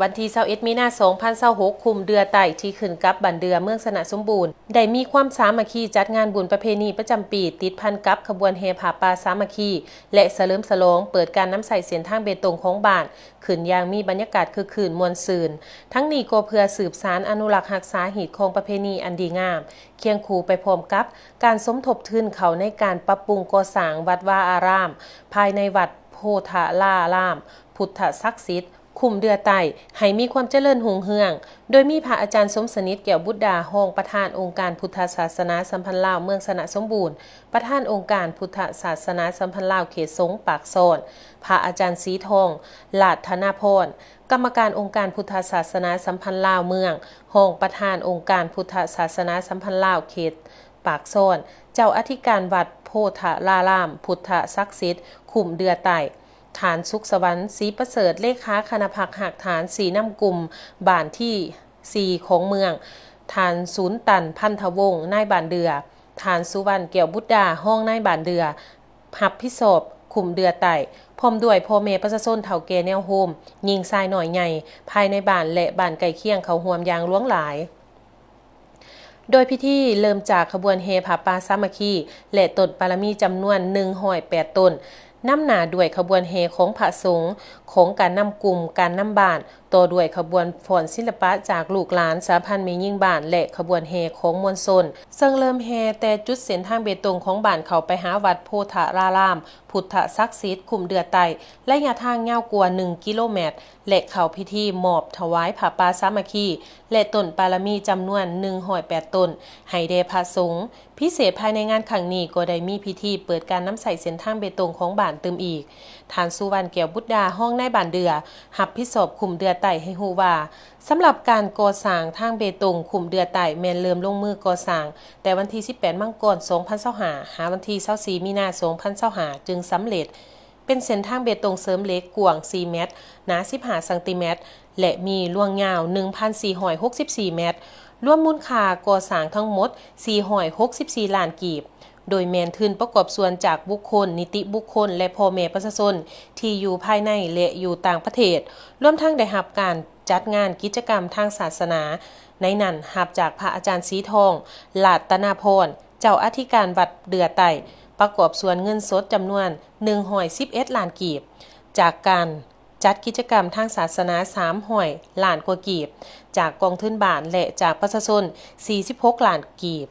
ວັນທີຊາວເອັດ ມີນາ ສອງພັນຊາວຫົກ ຄຸ້ມເດືອໃຕ້ ທີ່ຂຶ້ນກັບບ້ານເດືອ ເມືອງຊະນະສົມບູນ ໄດ້ມີຄວາມສາມັກຄີ ຈັດງານບຸນປະເພນີປະຈຳປີ ຕິດພັນກັບຂະບວນແຫ່ຜ້າປ່າສາມັກຄີ ແລະ ສະເຫຼີມສະຫຼອງເປີດການນຳໃຊ້ເສັ້ນທາງເບຕົງຂອງບ້ານ ຂຶ້ນຢ່າງມີບັນຍາກາດຄຶກຄື້ນມ່ວນຊື່ນ. ທັງນີ້ກໍເພື່ອສືບສານອະນຸລັກຮັກສາຮີດຄອງປະເພນີອັນດີງາມ, ຄຽງຄູ່ໄປພ້ອມກັບການສົມທົບທຶນເຂົ້າໃນການປັບປຸງກໍ່ສ້າງວັດວາອາຣາມ ພາຍໃນວັດໂພທາລາລາມ ພຸດທະສັກສິດ ຄຸ້ມເດືອໃຕ້ ໃຫ້ມີຄວາມຈະເລີນຮຸ່ງເຮືອງ, ໂດຍມີພະອາຈານ ສົມສະໜິດ ແກ້ວບຸດດາ ຮອງປະທານອົງການພຸດທະສາສະໜາສຳພັນລາວເມືອງຊະນະສົມບູນ, ປະທານອົງການພຸດທະສາສະໜາສຳພັນລາວເຂດສົງປາກຊ່ອນ, ພະອາຈານ ສີທອງ ລາດທະນາພອນ ກຳມະການອົງການພຸດທະສາສະໜາສຳພັນລາວເມືອງ, ຮອງປະທານອົງການພຸດທະສາສະໜາສຳພັນລາວເຂດປາກຊ່ອນ, ເຈົ້າອະທິການວັດໂພທະລາລາມ ພຸດທະສັກສິດ ຄຸ້ມເດືອໃຕ້, ທ່ານ ສຸກສະຫວັນ ສີປະເສີດ ເລຂາຄະນະພັກຮາກຖານຊີ້ນຳກຸ່ມບ້ານທີສີ່ຂອງເມືອງ, ທ່ານ ສູນຕັນ ພັນທະວົງ ນາຍບ້ານເດືອ, ທ່ານ ສຸວັນ ແກ້ວບຸດດາ ຮອງນາຍບ້ານເດືອ ຮັບຜິດຊອບຄຸ້ມເດືອໃຕ້ ພ້ອມດ້ວຍພໍ່ແມ່ປະຊາຊົນເຖົ້າແກ່ແນວໂຮມ, ຍິງຊາຍນ້ອຍໃຫຍ່ ພາຍໃນບ້ານ ແລະ ບ້ານໃກ້ຄຽງເຂົ້າຮ່ວມຢ່າງຫຼວງຫຼາຍ. ໂດຍພິທີເລີ່ມຈາກຂະບວນແຫ່ຜ້າປ່າສາມັກຄີ ແລະ ຕົ້ນປາລະມີຈຳນວນໜຶ່ງຮ້ອຍແປດຕົ້ນ, ນຳໜ້າດ້ວຍຂະບວນແຫ່ຂອງພະສົງ, ຂອງການນຳກຸ່ມ, ການນຳບ້ານ, ຕໍ່ດ້ວຍຂະບວນຟ້ອນສິລະປະຈາກລູກຫຼານສະຫະພັນແມ່ຍິງບ້ານ ແລະ ຂະບວນແຫ່ຂອງມວນຊົນ, ເຊິ່ງເລີ່ມແຫ່ແຕ່ຈຸດເສັ້ນທາງເບຕົງຂອງບ້ານເຂົ້າໄປຫາວັດໂພທາລາລາມ ພຸດທະສັກສິດ ຄຸ້ມເດືອໃຕ້, ໄລຍະທາງຍາວກວ່າໜຶ່ງກິໂລແມັດ ແລະ ເຂົ້າພິທີມອບຖວາຍຜ້າປ່າສາມັກຄີ ແລະ ຕົ້ນປາລະມີຈຳນວນໜຶ່ງຮ້ອຍແປດຕົ້ນ ໃຫ້ແດ່ພະສົງ. ພິເສດພາຍໃນງານຄັ້ງນີ້ກໍໄດ້ມີພິທີເປີດການນຳໃຊ້ເສັ້ນທາງເບຕົງຂອງບ້ານຕື່ມອີກ. ທ່ານ ສຸວັນ ແກ້ວບຸດດາ ຮອງນາຍບ້ານເດືອ ຮັບຜິດຊອບຄຸ້ມເດືອໃຕ້ໃຫ້ຮູ້ວ່າ, ສຳລັບການກໍ່ສ້າງທາງເບຕົງຄຸ້ມເດືອໃຕ້ແມ່ນເລີ່ມລົງມືກໍ່ສ້າງແຕ່ວັນທີສິບແປດ ມັງກອນ ສອງພັນຊາວຫ້າ ຫາວັນທີຊາວສີ່ ມີນາ ສອງພັນຊາວຫ້າ ຈຶ່ງສຳເລັດ. ເປັນເສັ້ນທາງເບຕົງເສີມເຫຼັກກວ້າງສີ່ແມັດ, ໜາສິບຫ້າຊັງຕີແມັດ ແລະ ມີລວງຍາວໜຶ່ງພັນສີ່ຮ້ອຍຫົກສິບສີ່ແມັດ, ລວມມູນຄ່າກໍ່ສ້າງທັງໝົດສີ່ຮ້ອຍຫົກສິບສີ່ລ້ານກີບ, ໂດຍແມ່ນທຶນປະກອບສ່ວນຈາກບຸກຄົນ, ນິຕິບຸກຄົນ ແລະ ພໍ່ແມ່ປະຊາຊົນທີ່ຢູ່ພາຍໃນ ແລະ ຢູ່ຕ່າງປະເທດ, ລວມທັງໄດ້ຮັບການຈັດງານກິດຈະກຳທາງສາສະໜາ, ໃນນັ້ນຮັບຈາກພະອາຈານ ສີທອງ ລາດຕະນາພອນ ເຈົ້າອະທິການວັດເດືອໃຕ້ ປະກອບສ່ວນເງິນສົດຈຳນວນໜຶ່ງຮ້ອຍສິບເອັດລ້ານກີບ, ຈາກການຈັດກິດຈະກຳທາງສາສະໜາສາມຮ້ອຍລ້ານກວ່າກີບ, ຈາກກອງທຶນບ້ານ ແລະ ຈາກປະຊາຊົນສີ່ສິບຫົກລ້ານກີບ.